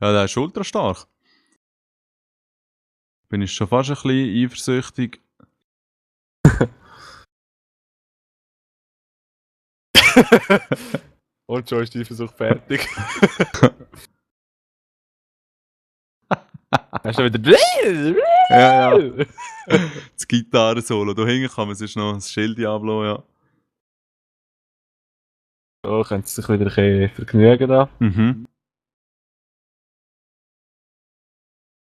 Ja, der ist ultra stark. Bin ich schon fast ein bisschen eifersüchtig. Und schon ist die Versuch fertig. Hast du wieder. Ja, ja. Das Gitarrensolo. Da hinten kann man sich noch das Schild ablassen, ja. So, könnt ihr sich wieder ein bisschen vergnügen da. Mhm.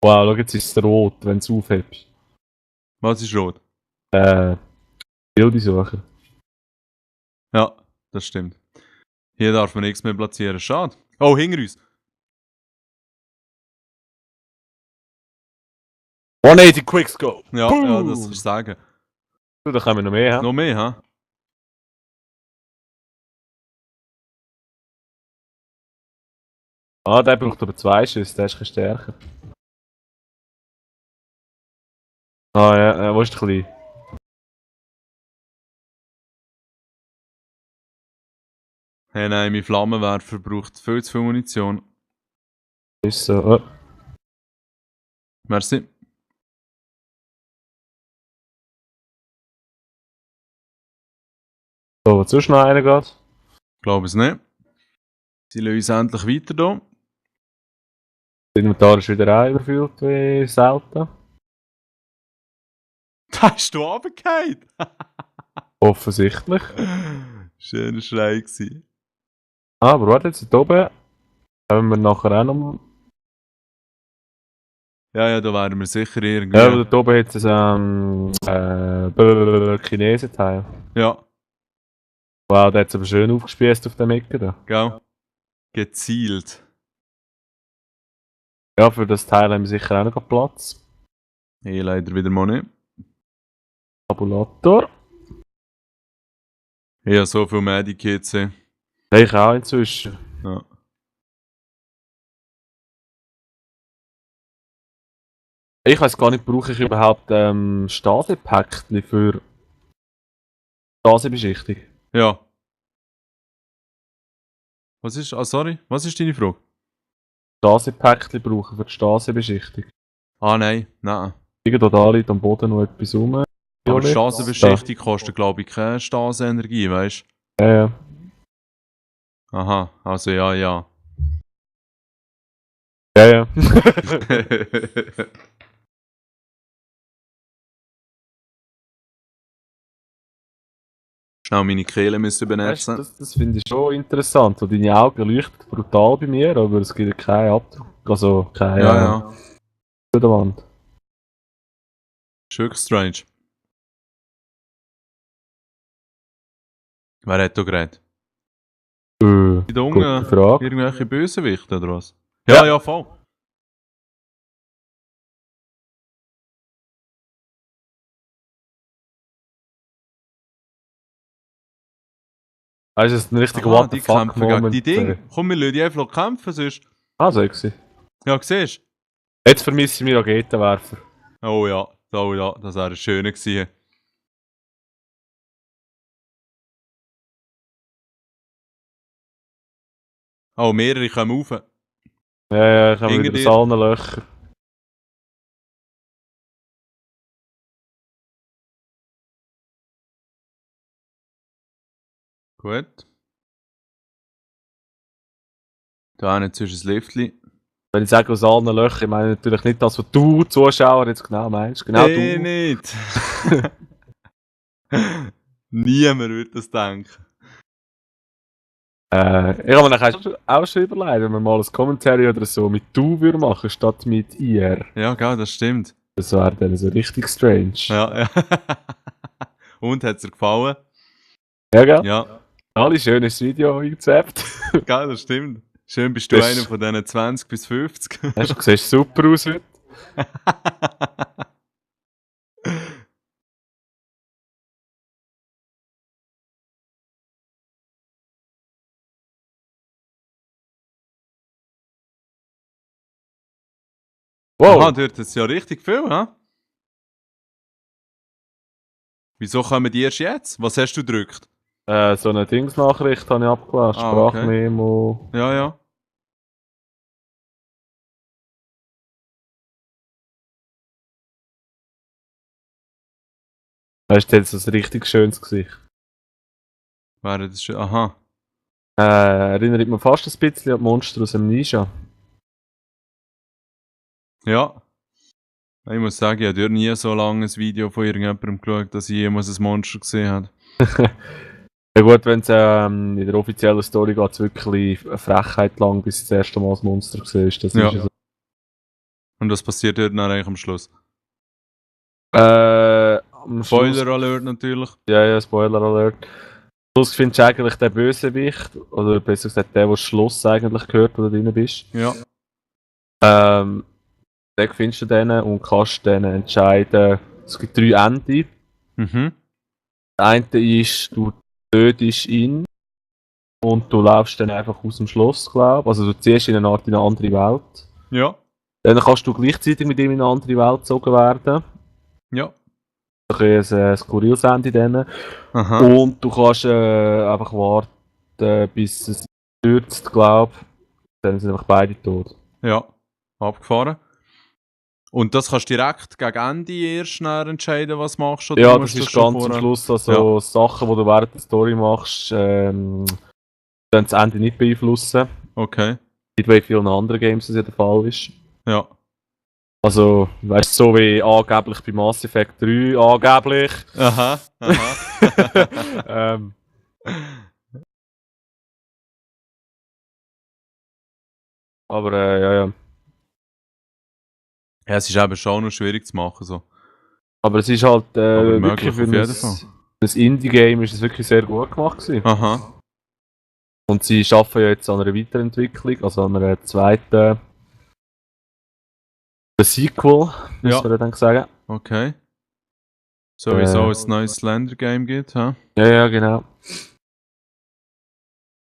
Wow, schau, jetzt ist es rot, wenn du es aufhebst. Was ist rot? Bildersucher. Ja, das stimmt. Hier darf man nichts mehr platzieren. Schade. Oh, hinter uns. 180 Quickscope! Ja, ja, das kannst du sagen. Du, da kommen wir noch mehr, hä? Noch mehr, hä? Ah, der braucht aber 2 Schüsse, der ist ein bisschen stärker. Ah ja, wo ist der klein? Hey, nein, mein Flammenwerfer braucht viel zu viel Munition. Ist so. Oh. Merci. So, wo sonst noch einer geht? Glaube es nicht. Sie lassen uns endlich weiter hier. Das Inventar ist wieder auch überfüllt wie selten. Da hast du runtergefallen. Offensichtlich. Schöner Schrei gewesen. Ah, aber warte, jetzt hier oben haben wir nachher auch noch. Ja, ja, da wären wir sicher irgendwie. Ja, aber da oben hat es ein Chinesenteil. Ja, Wow, der hat es aber schön aufgespießt auf dem Ecke da. gell? Gezielt. Ja, für das Teil haben wir sicher auch noch Platz. Hey, leider wieder mal nicht. Tabulator. Ich habe so viel Medikits. Ich auch inzwischen. Ja. Ich weiß gar nicht, brauche ich überhaupt Stasi-Päckchen für Stasi-Beschichtung? Ja. Was ist. Ah, sorry. Was ist deine Frage? Stasi-Päckchen brauchen für die Stasi-Beschichtung. Ah, nein. Nein. Irgendwo da liegt am Boden noch etwas rum. Aber die Straßenbeschichtung kostet, glaube ich, keine Straßenenergie, weißt du? Ja. Aha, also ja, ja. Ja. Schnell meine Kehle müssen Weißt, benetzen. das finde ich schon interessant. So, deine Augen leuchten brutal bei mir, aber es gibt keinen Abdruck. Also keine Ja, ja. an der Wand. Ist wirklich strange. Wer hat da geredet? Die da Gute unten Frage. irgendwelche Bösewichte oder was? Ja, ja, voll. Also, es ist ein richtiger Aha, What the die fuck kämpfen gegen Moment. die Dinge. Komm, wir lassen die einfach kämpfen, sonst. Ah, sexy. Ja, siehst Jetzt vermisse ich meinen Raketenwerfer. du? Oh ja, das wäre schöner gewesen. Oh, mehrere kommen rauf. Ja, ich habe Hinter wieder dir. das allen Löcher. Gut. Da hinten zwischen das Liftli. Wenn ich sage aus allen Löchern, ich meine natürlich nicht das, was du, Zuschauer, jetzt genau meinst. Genau du. Nicht. Niemand würde das denken. Ich habe mir eigentlich auch schon überlegt, wenn wir mal ein Commentary oder so mit du würden machen, statt mit ihr. Ja, gell, das stimmt. Das wäre dann so richtig strange. Ja, ja. Und, hat es dir gefallen? Ja, gell? Ja. Alle schönes Video eingezappt. Gell, das stimmt. Schön bist du Das- einer von diesen 20 bis 50. Hast du siehst super aus heute. Wow! Aha, dort ist ja richtig viel, hä? Wieso kommen die erst jetzt? Was hast du gedrückt? So eine Dingsnachricht habe ich abgelassen. Ah, okay. Sprachmemo. Ja, ja. Weißt du, jetzt so ein richtig schönes Gesicht. Wäre das schon. Aha. Erinnert mich fast ein bisschen an die Monster aus dem Ninja. Ja. Ich muss sagen, ich habe dort nie so lange ein Video von irgendjemandem geschaut, dass ich jemals ein Monster gesehen habe. Ja gut, wenn es in der offiziellen Story geht, es wirklich eine Frechheit lang, bis du das erste Mal das Monster siehst. Das Ja. ist so. Und was passiert dort dann eigentlich am Schluss? Am Spoiler Schluss, Alert natürlich. ja, Spoiler Alert. Am Schluss findest du eigentlich den Bösewicht, oder besser gesagt der das Schloss eigentlich gehört, wo du drin bist. Ja. Dann findest du den und kannst dann entscheiden, es gibt 3 Enden. Mhm. Das eine ist, du tötest ihn und du läufst dann einfach aus dem Schloss, glaube ich. Also du ziehst ihn in eine andere Welt. Ja. Dann kannst du gleichzeitig mit ihm in eine andere Welt gezogen werden. Ja. Ein bisschen ein skurriles Ende dann. Aha. Und du kannst einfach warten, bis es stürzt, glaube ich. Dann sind einfach beide tot. Ja. Abgefahren. Und das kannst du direkt gegen Ende erst dann entscheiden, was machst du? Oder Ja, musst das du ist schon ganz am vorher- Schluss also Sachen, die du während der Story machst, dann das Ende nicht beeinflussen. Okay. Wie bei vielen anderen Games das ja der Fall ist. Ja. Also, weißt du, so wie angeblich bei Mass Effect 3, angeblich. Aha. Aha. ähm, aber ja. Ja, es ist eben schon noch schwierig zu machen. So. Aber es ist halt Aber wirklich möglich für auf jeden Fall. ein Indie-Game ist es wirklich sehr gut gemacht gewesen. Aha. Und sie arbeiten ja jetzt an einer Weiterentwicklung, also an einer zweiten Sequel, muss Ja. man dann sagen. Okay. Sowieso ein neues Slender-Game gibt, hä? Ja, genau.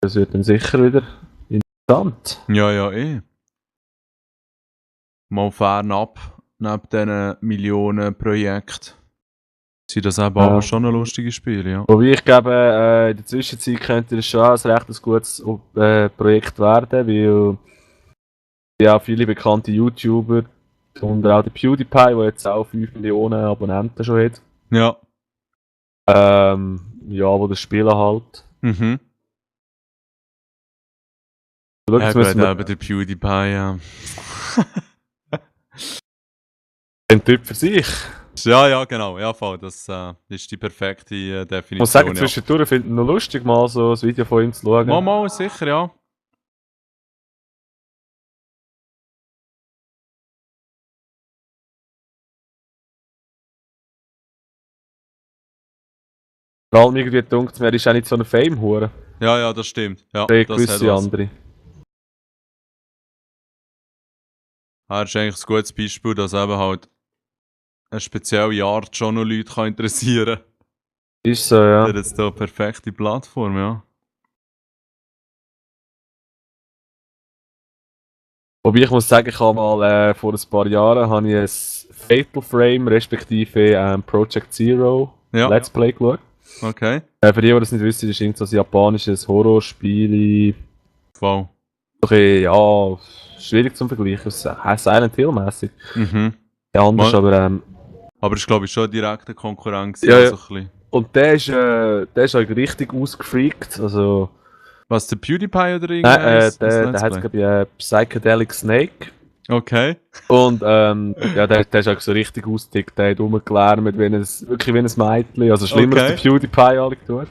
Das wird dann sicher wieder interessant. Ja, eh. Mal fernab, neben diesen Millionen Projekten, sind das eben aber schon ein lustiges Spiel, ja. Wobei ich glaube, in der Zwischenzeit könnte das schon ein recht gutes Projekt werden, weil ja viele bekannte YouTuber und auch der PewDiePie, der jetzt auch 5 Millionen Abonnenten schon hat, Ja. ja, wo das spielen halt. Mhm. Schau, Ja, jetzt gut, müssen wir eben der PewDiePie, ja. den Typ für sich. Ja, genau. Ja, voll. Das ist die perfekte Ich Definition. muss sagen, ja. zwischendurch finde ich es noch lustig, mal so ein Video von ihm zu schauen. Mal, sicher, ja. Vor allem irgendwie denkt mir, er ist auch nicht so eine Fame-Hure. Ja, das stimmt. Ja, Wie das hat gewisse was. andere. Er ist eigentlich ein gutes Beispiel, dass eben halt eine spezielle Art schon noch Leute kann interessieren kann. Ist so, ja. Er hat jetzt hier eine perfekte Plattform, ja. Wobei ich muss sagen, ich habe mal vor ein paar Jahren habe ich ein Fatal Frame respektive Project Zero Ja, Let's Play geschaut. okay. Für die das nicht wissen, das ist irgend so ein japanisches Horrorspiel. Wow. Okay, ja, schwierig zum Vergleichen. Es ist Silent Hill-mäßig. Mhm. Ja, anders, Mal- aber Aber es ist, glaube ich, schon eine direkte Konkurrenz. Ja, also ein bisschen. und der ist halt richtig ausgefreakt. Also, Was, der PewDiePie oder nein, irgendwas? der hat glaube ich Psychedelic Snake. Okay. Und ja, der ist auch so richtig ausgetickt. Der hat rumgelärmt, wirklich wie ein Mädchen. Also schlimmer Okay. als der PewDiePie alle tut.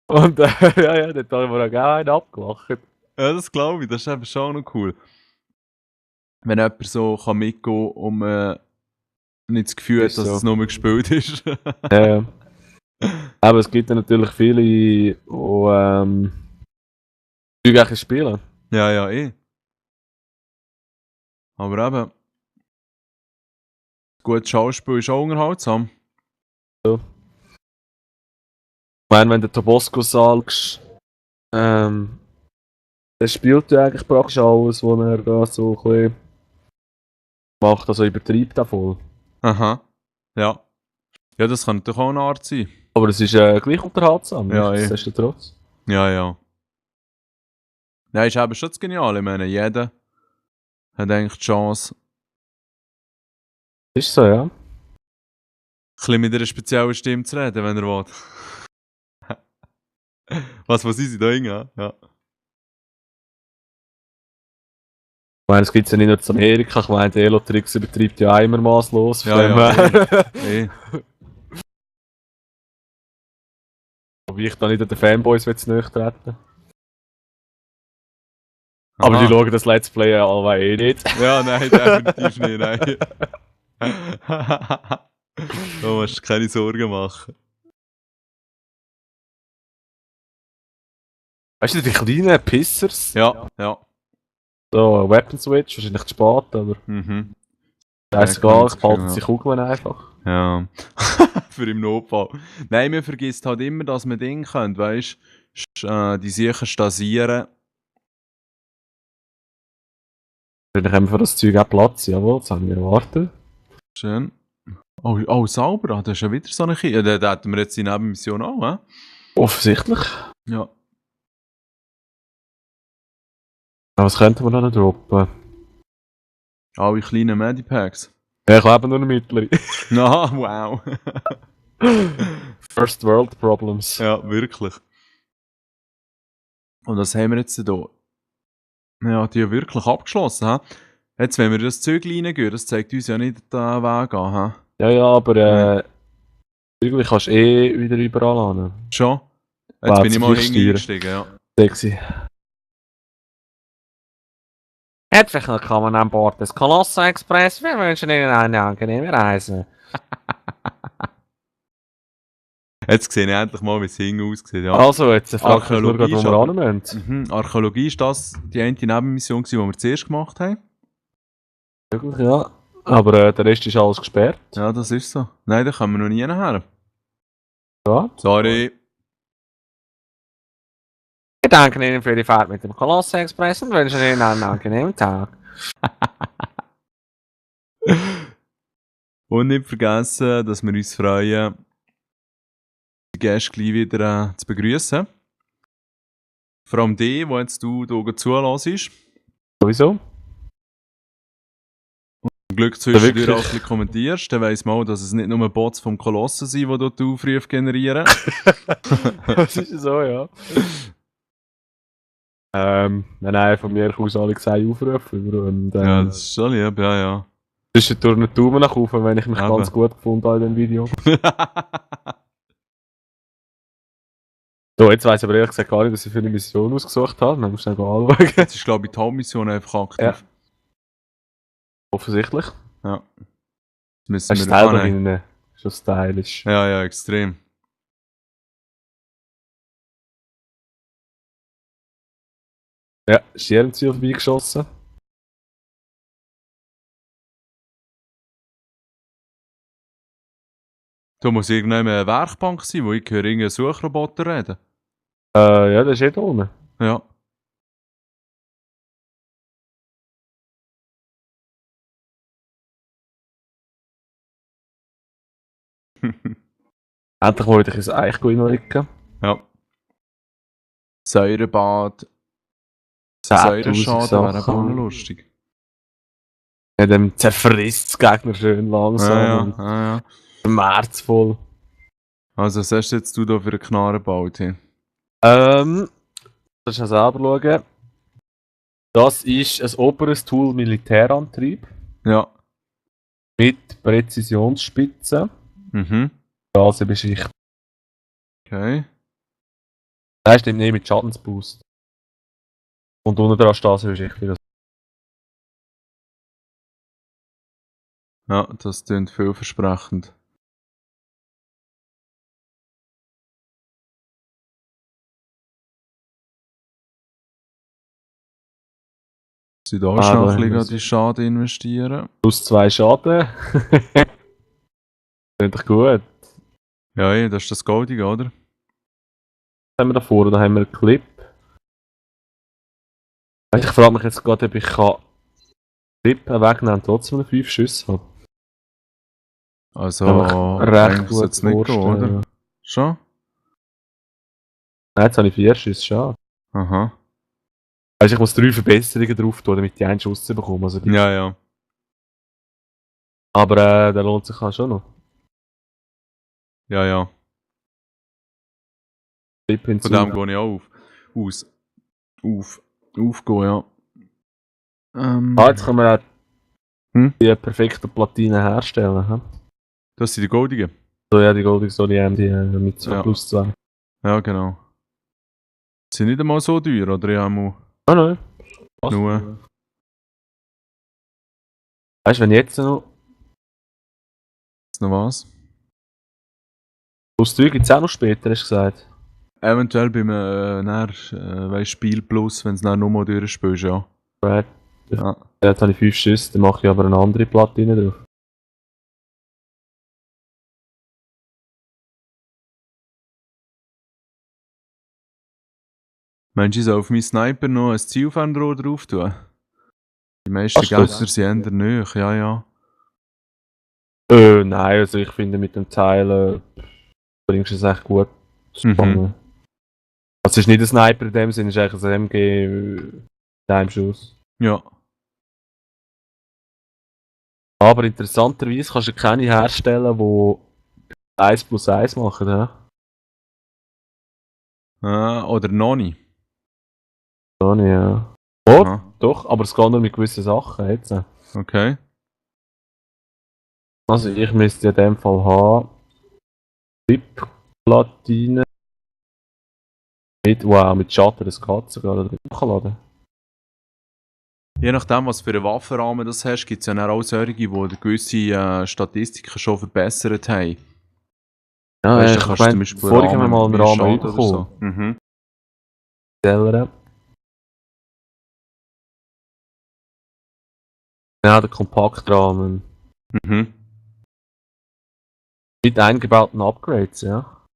Und ja, dort haben wir auch gar einen abgelacht. Ja, das glaube ich. Das ist eben schon noch cool. Wenn jemand so kann mitgehen und nicht das Gefühl hat, Ist dass so. es nur gespielt ist. Ja. Aber es gibt ja natürlich viele, die eigentlich spielen. Ja, eh. Aber eben, gutes Schauspiel ist auch unterhaltsam. Ich meine, wenn du Tobosco sagst, der spielt ja eigentlich praktisch alles, was er da so ein bisschen macht, also übertreibt auch voll. Aha. Ja. Ja, das kann natürlich auch eine Art sein. Aber es ist gleich unterhaltsam, Ja, nichtsdestotrotz. Ja. Ja, ist eben schon das Geniale. Ich meine, jeder hat eigentlich die Chance. Ist so, ja. bisschen mit einer speziellen Stimme zu reden, wenn er will. Was sind sie da hingehen? Ja. Ich meine, es gibt ja nicht nur in Amerika, ich meine, der Elotrix übertreibt ja immer maßlos. Ja, eh. Wobei ich da nicht an den Fanboys nicht treten. Aber die schauen das Let's Play ja alle eh nicht. Ja, nein, definitiv nicht, nein. Da musst du keine Sorgen machen. Weißt du, die kleinen Pissers? Ja. So, Weapon Switch, wahrscheinlich zu spät, aber. Mhm. Scheißegal, ich behalte sie Kugeln einfach. Ja. Für im Notfall. Nein, man vergisst halt immer, dass man Dinge könnte, weißt du? Die sicher stasieren. Dann haben wir für das Zeug auch Platz, jawohl, das haben wir erwartet. Schön. Oh, sauber, das ist ja wieder so eine Kiste. Da hätten wir jetzt die Nebenmission auch, hä? Offensichtlich. Ja. Aber was könnten wir noch droppen? Alle kleinen Medipacks. Ja, ich lebe nur mittlere. Ah, wow. First World Problems. Ja, wirklich. Und was haben wir jetzt hier? Ja, die haben wirklich abgeschlossen, hä? Jetzt, wenn wir das Zeug reingehen, das zeigt uns ja nicht den Weg an, hä? Ja, aber irgendwie kannst du wieder überall hin. Schon? Jetzt bin ich mal eingestiegen, ja. Sexy. Herzlich willkommen an Bord des Colosso Express. Wir wünschen Ihnen eine angenehme Reise. Jetzt sehe ich endlich mal, wie es hinten aussieht. Ja. Also, jetzt frage ich nur gerade, wo wir aber- hin müssen. Archäologie ist das die eine Nebenmission, die wir zuerst gemacht haben. Wirklich, ja. Aber der Rest ist alles gesperrt. Ja, das ist so. Nein, da kommen wir noch nie her. Ja. Sorry. Wir danken Ihnen für die Fahrt mit dem Colosso Express und wünschen Ihnen einen angenehmen Tag. Und nicht vergessen, dass wir uns freuen, die Gäste gleich wieder zu begrüßen. Vor allem die jetzt du hier zulässt. Sowieso. Zum Glück zwischendurch auch ein bisschen kommentierst, dann weiss man auch, dass es nicht nur Bots vom Kolossen sind, die dort Aufrufe generieren. Das ist so, ja. Nein, von mir aus alle gesagt aufrufen. Und, Ja, das ist schon lieb, ja. Zwischendurch einen Daumen nach oben, wenn ich mich Aber. ganz gut gefunden habe in dem Video. So, jetzt weiss ich aber ehrlich gesagt gar nicht, was ich für eine Mission ausgesucht habe. Dann musst du anschauen. Jetzt ist, glaube ich, die Hauptmission einfach aktiv. Ja. Offensichtlich. Ja. Das müssen Hast du wir selber annehmen. hinten schon stylisch. Ja, extrem. Ja, Schirmziel vorbeigeschossen. Da muss irgendwann eine Werkbank sein, wo ich höre irgendeinen Suchroboter reden. Ja, das ist eh da unten. Ja. Endlich mal wieder ins Eich reinlegen. Ja. Säurebad. 10.000 Säureschaden wäre Sachen. auch noch lustig. Ja, dann zerfrisst das Gegner schön langsam und Ja. schmerzvoll. Also, was hast jetzt du da für einen Knarren gebaut? Hier? Das ist selber schauen. Das ist ein oberes Tool Militärantrieb Ja. mit Präzisionsspitzen. Mhm. Gasebeschichtung. Okay. Nein, stimmt nicht, mit Schadensboost. Und unten dran Gasebeschichtung. Ja, das klingt vielversprechend. Sie da Ah, noch da ein haben wir bisschen die Schaden investieren. Plus 2 Schaden. Klingt doch gut. Ja, das ist das Goldige, oder? Was haben wir da vorne? Da haben wir einen Clip. Ich frage mich jetzt gerade, ob ich Clip wegnehmen und trotzdem noch 5 Schüsse habe. Also, recht eigentlich gut sollte es nicht gehen, oder? vorstellen. Schon? Nein, jetzt habe ich 4 Schüsse, schade. Aha. Also ich muss 3 Verbesserungen drauf tun, damit ich einen Schuss bekomme. Also Ja. aber der lohnt sich auch schon noch. Ja, ja. Chip Von hinzu. dem gehe ich auch aufgehen, ja. Jetzt können wir auch die perfekten Platinen herstellen. He? Das sind die goldigen. So, ja, die Golden Solid die mit 2 Ja. plus 2. Ja, genau. Sind nicht einmal so teuer, oder? Ich habe mal Ah, nein. nur. Weißt du, wenn jetzt noch. Jetzt noch was? Plus 3 gibt es auch noch später, hast du gesagt. Eventuell beim weißt, Spiel Plus, wenn es dann nochmal durchspielst, ja. Right. Ja. Jetzt habe ich 5 Schüsse, dann mache ich aber eine andere Platine drauf. Meinst du, ich soll auf meinen Sniper noch ein Zielfernrohr drauf tun? Die meisten Hast du das? Gegner sind eher nicht, ja, ja. Nein, also ich finde mit dem Teil bringst du es echt gut. Mhm. Also es ist nicht ein Sniper in dem Sinne, es ist eigentlich ein MG mit einem Schuss. Ja. Aber interessanterweise kannst du keine herstellen, die 1 plus 1 machen, ja? Oder noch nicht. So nicht, ja. Oh, Aha. doch, aber es geht nur mit gewissen Sachen jetzt. Okay. Also ich müsste in dem Fall haben Chip-Platine mit Shutter, das geht sogar oder hochladen. Je nachdem, was für einen Waffenrahmen das hast, gibt es ja dann auch solche, die gewisse Statistiken schon verbessert haben. Ja, Weißt du, ich kannst du zum Beispiel vorhin haben wir mal einen mehr Rahmen Schaden oder bekommen. so. Mhm. Zählen. Ja, der Kompaktrahmen. Mhm. Mit eingebauten Upgrades, ja.